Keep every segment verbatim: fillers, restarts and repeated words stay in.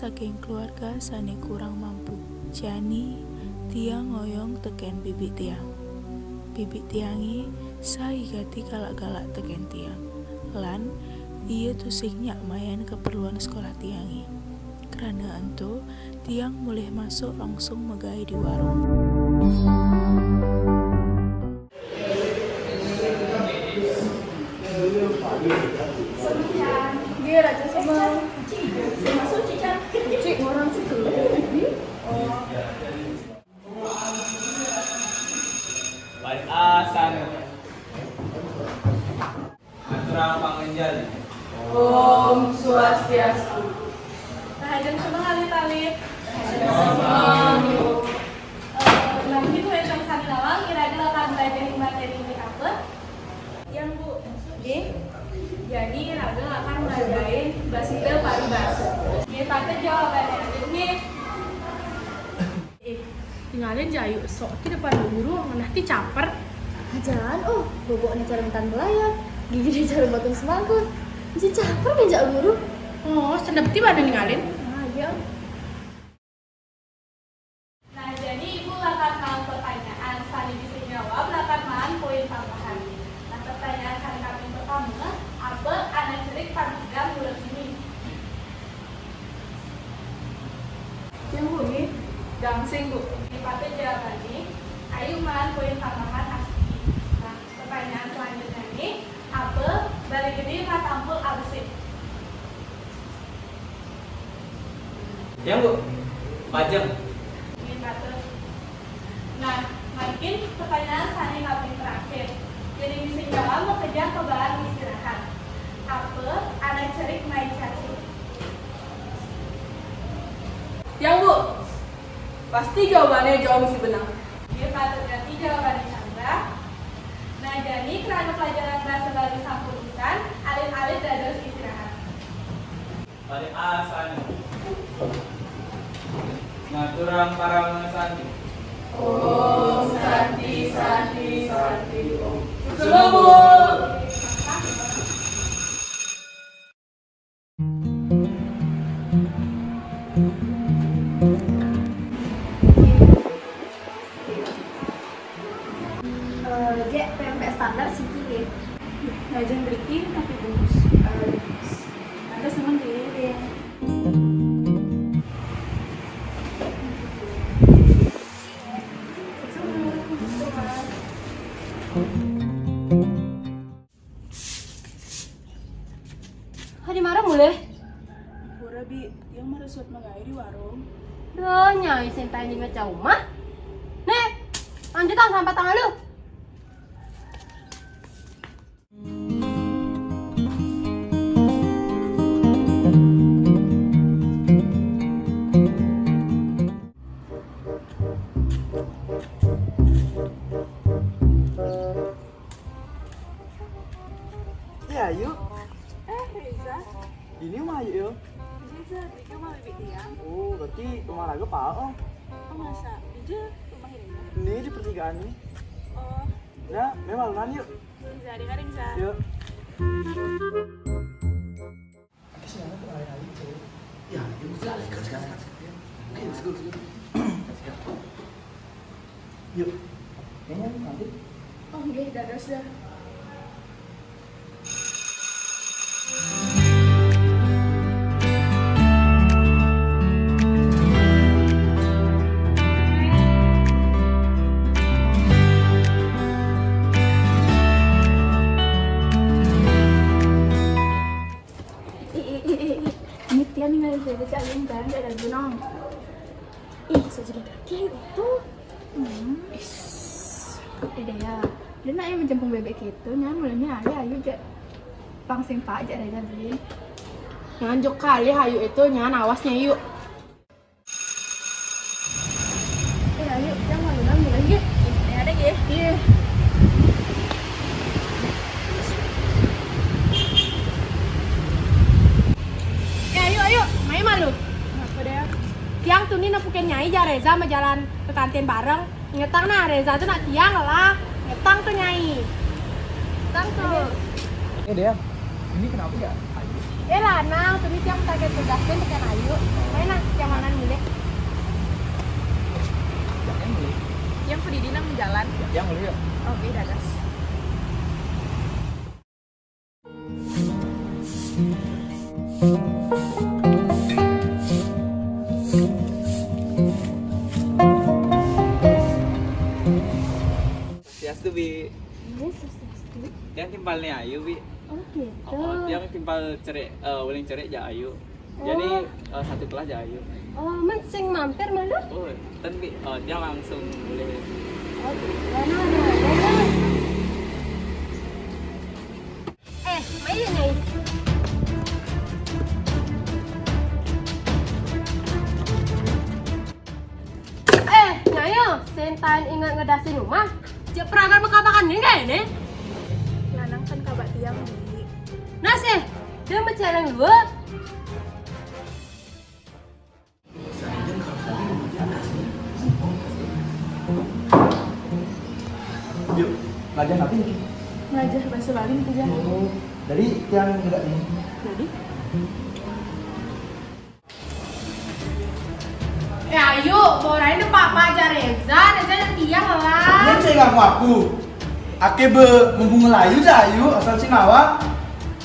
Saking keluarga sane kurang mampu, jani tiang ngoyong teken bibi tiang. Bibi tiange sai gati galak-galak teken tiang, lan ia tusing nyak mayan keperluan sekolah tiange. Krana ento, tiang mulih masuk langsung megai di warung. Nggih, Raja Semeng. Cik, orang situ. Baik, ah, sana. Aturang panganjali. Om Swastiastu. Rahajeng Semeng alit-alit. Rahajeng Semeng. Eh, nanging wénten sami nawang, iraga lakar mlajahin materi indik apa? Yang, Bu. Nggih. Jani iraga lakar mlajahin basita paribasa. Nggih, patut jawabannya. Nggih. Eh, tingalin ja ayu sok ti depan guru, ngenah ti caper. Ajan, oh, bobokne cara mentan belayar, gigine cara batun semangkut. Ji caper ngejak guru. Oh, sendep ti bana ningalin. Ah, iya. Nah, jani Ibu lakar naon pertanyaan, sane bisa nyawab lakar maan poin tambahan. Nah, pertanyaan sane kaping pertama, apa anak cerik pang kidang bulan ini? Yang Bu, nggih. Gangsing, Bu. Nggih, patut jawabannya. Ayu maan poin tambahan asiki. Nah, pertanyaan selanjutnya nih, apa bari gede matampul abesik? Yang, Bu. Pajeng. Nggih, patut. Nah, mangkin pertanyaan sane kaping terakhir. Jadi bisa jawab makejang kebaan istirahat. Apa anak cerik mai cacing? Yang, Bu. Pasti jawabannya jauh mesti benar. Nggih, patut ganti jawabannya Chandra. Nah, jani kerana pelajaran bahasa Bali sampun usan, alit-alit dados istirahat. Pada asana. Ngaturang parama santi. Om Santi, Santi, Santi, Om. Susulubur. Eh, Jek, pempek standar siki, nggih. Lajeng mriki tapi bungkus. Eh, ada seneng, nggih, nggih. Hadi mara mulih? Pura, Bi, tiang mara suud magaé di warung. Duh, nyai sing paling lima cau mah. Nih, lanjutan sampai tanggal lu. Ya, Ayu. Eh, Reza. Ini rumah Ayu, yo. Reza, di rumah bibi tiang. Oh, berarti rumah raga Pak, oh. Oh, masa? Di rumah ini? Ini di pertigaan ini. Oh. Ya, memang yuk. Reza, dengerin, Reza. Yuk. Apa sih, anak tuh alih-alih, cewek? Ya, ya, mesti alih. Gas, gas, gas, gas. Oke, let's go, let's go. Yuk. Kayaknya nanti. Oh, nggih, dados dah. Ih, ih, ih, ih, ih. Ini tiang ninggalin bebek si Alin bareng di ada gunung. Ih, bisa jadi kaki itu. Hmm. Is. Udah ya. Dia nak yang menjemput bebek itu, nyan mulanya ada ayu je. Pang sing pak je ada jadi. Nganjuk kali ayu itu, nyan awasnya yuk. Eh, ayo, kita malunan mulai, nggih. Eh, ada, nggih. Iya. Eh, ayo, ayo, mai malu. Kenapa, Dea? Tiang tuni nepukin Nyai ja Reza majalan ke kantin bareng. Ngetang nah, Reza tuh nak tiang lah. Ngetang tuh, Nyai. Ngetang tuh. Eh, Dea, ini kenapa ya? Ayu. Eh, lanang, tuni tiang pakai tugas, tiang pakai Ayu. Mana tiang mana mulih? Tiang mulih. Tiang pergi di nang jalan. Tiang mulih ya. Oke, dadas. Swastiastu, Bi. Iya, swastiastu. Tiang timpal ni Ayu, Bi. Oh, gitu. Oh, tiang timpal cerik, eh, uling cerik ja Ayu. Jadi, oh, eh, satu kelas ja Ayu. Oh, men sing mampir malu? Oh, ten, Bi. Oh, tiang langsung mulih. Oh, gitu. Mana, mana, mana? Eh, mai, Nyai. Eh, Nyai, sen tan ingat ngedasin rumah. Cek peragat mekabakan ni, kayak ni. Lanang kan kabak tiang, Bi. Nah, sih, dia mecereng dua. Yuk, belajar apa ini? Belajar bahasa Bali itu, Jan. Oh, jadi tiang juga ini. Jadi? Eh, Ayu, borain deh papa aja Reza, Reza yang tiang lah. Ini cek ngaku aku. Ake be membunga layu ja Ayu, asal sinawa.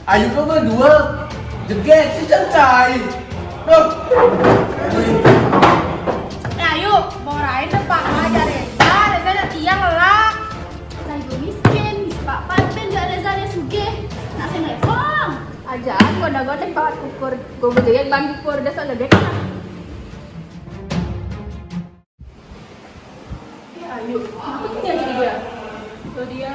Ayu tu berdua jeget si cencai. Loh. Eh, Ayu, borain deh papa aja Reza, Reza ada tiang lah. Saya juga miskin, bisa pak paten gak Reza ada sugih. Nak saya nelfon. Aja, aku udah gua tempat ukur, gua jeget ban ukur, udah salah jeget. Ya, Ayu, kenapa kita jadi dia? Tuh dia,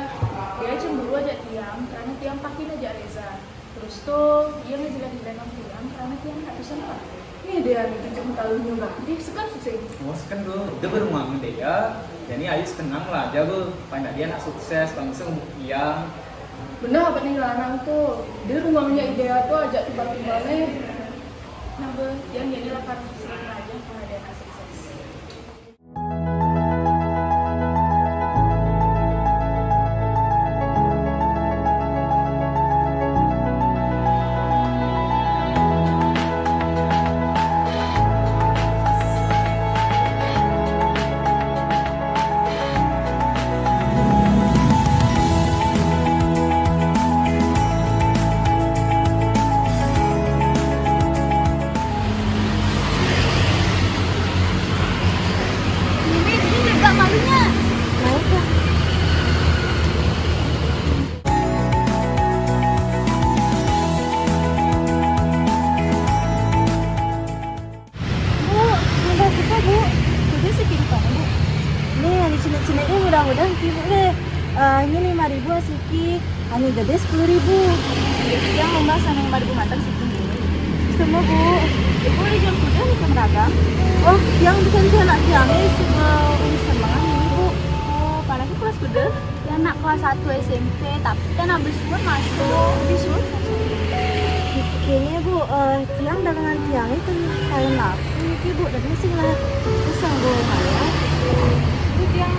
dia cemburu aja tiang, karena tiang pakin aja Reza. Terus tuh, dia ngejilat-jilat tiang, karena tiang nggak bisa apa. Iya dia, bikin cemburu tahu juga. Dia sekan sih. Oh, sekan tuh, dia baru ngomong dia. Jadi Ayu senang lah aja, bu. Banyak dia nak sukses, langsung tiang. Bener apa nih larang tuh? Dia rumahnya ide tuh aja tiba-tiba nih. Nah, bu, yang jadi lah karena senang aja, karena dia nak sukses. Ini, ini nggak malunya. Baiklah. Bu, mudah kita, Bu. Jadi sekitar, Bu. Nih, yang cilik-cilik ini mudah-mudahan, Bu, deh. Eh, ini lima ribu asiki, anu gede sepuluh ribu. Yang lomba sana lima ribu matang sepuluh ribu. Semua, Bu. Ibu boleh jual kuda, bukan dagang. Oh, yang bukan jual anak yang ini semua urusan banget ini, Bu. Oh, panasnya kelas kuda? Ya, anak kelas satu S M P, tapi kan habis subuh masuk. Habis subuh? Kayaknya, Bu, eh, tiang dagangan tiang itu kain laku. Ini, Bu, tapi sih lah. Terus yang gue kayak. Itu tiang.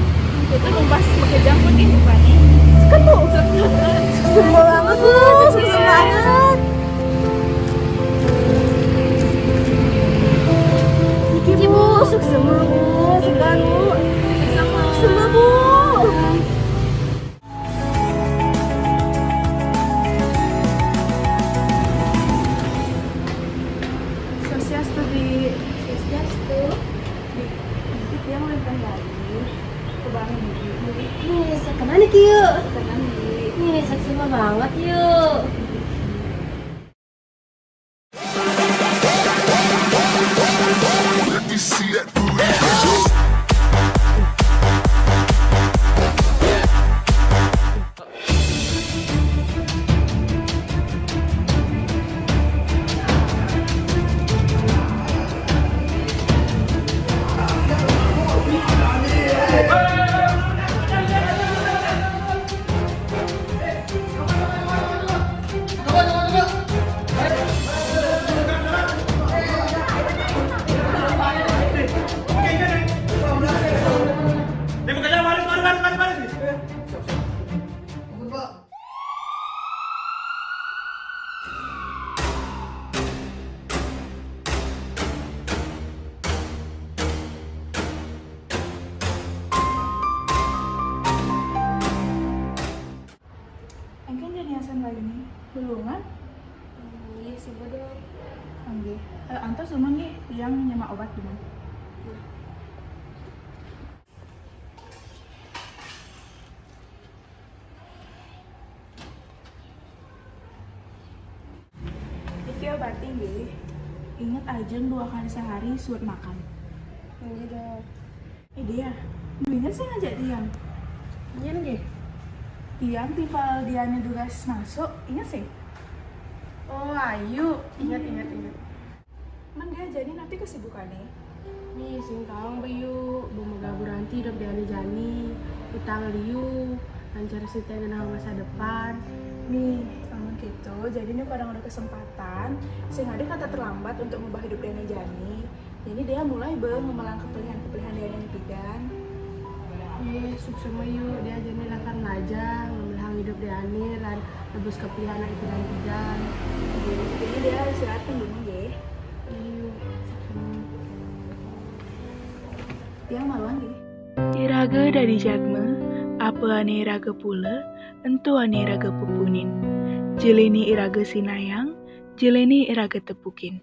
Itu ngumbas kejang pun di depan nih. Kan, Bu. Semua banget, Bu. Semua banget. Iki, Bu, sukses semua, Bu. Segan, Bu. Sama, Bu. Swastiastu, Bi. Swastiastu. Bi, nanti tiang lempeng lagi. Ke bank, Bi. Nih, saya kemana, Ki, yuk? Tenang, Bi. Nih, seksi banget, yuk. Tulungan? Hmm, iya sih, Dok. Nggih. Eh, antos dumun nggih, tiang nyemak obat dumun. Iki obatnya nggih. Ingat aja dua kali sehari suwet makan. Nggih, Dok. Eh, Dia, ingat sih ngajak tiang. Iya nggih. Tiang timpal Diani tugas masuk, ingat sih? Oh, ayu. Ingat, ingat, ingat. Men Dia jani napi kesibukannya? Nih, sing tahu Bayu, bumega buranti hidup Diani jani, utang liu, lancar sita genah masa depan. Nih, namun gitu, jadi ini kadang ada kesempatan, sing ada kata terlambat untuk ngubah hidup Diani jani. Jadi Dia mulai be ngemelang kepelihan-kepelihan Diani pidan. Nih, suksma Yu, Dia jani lakar melajah, ngemelang hidup Diani, lan nebus kepelihan anak pidan-pidan. Jadi Dia istirahat dulu nggih. Iya, suksma. Tiang maluan nggih. Iraga dadi jadma, apa ane iraga pula, ento ane iraga pupunin. Jelene iraga sinayang, jelene iraga tepukin.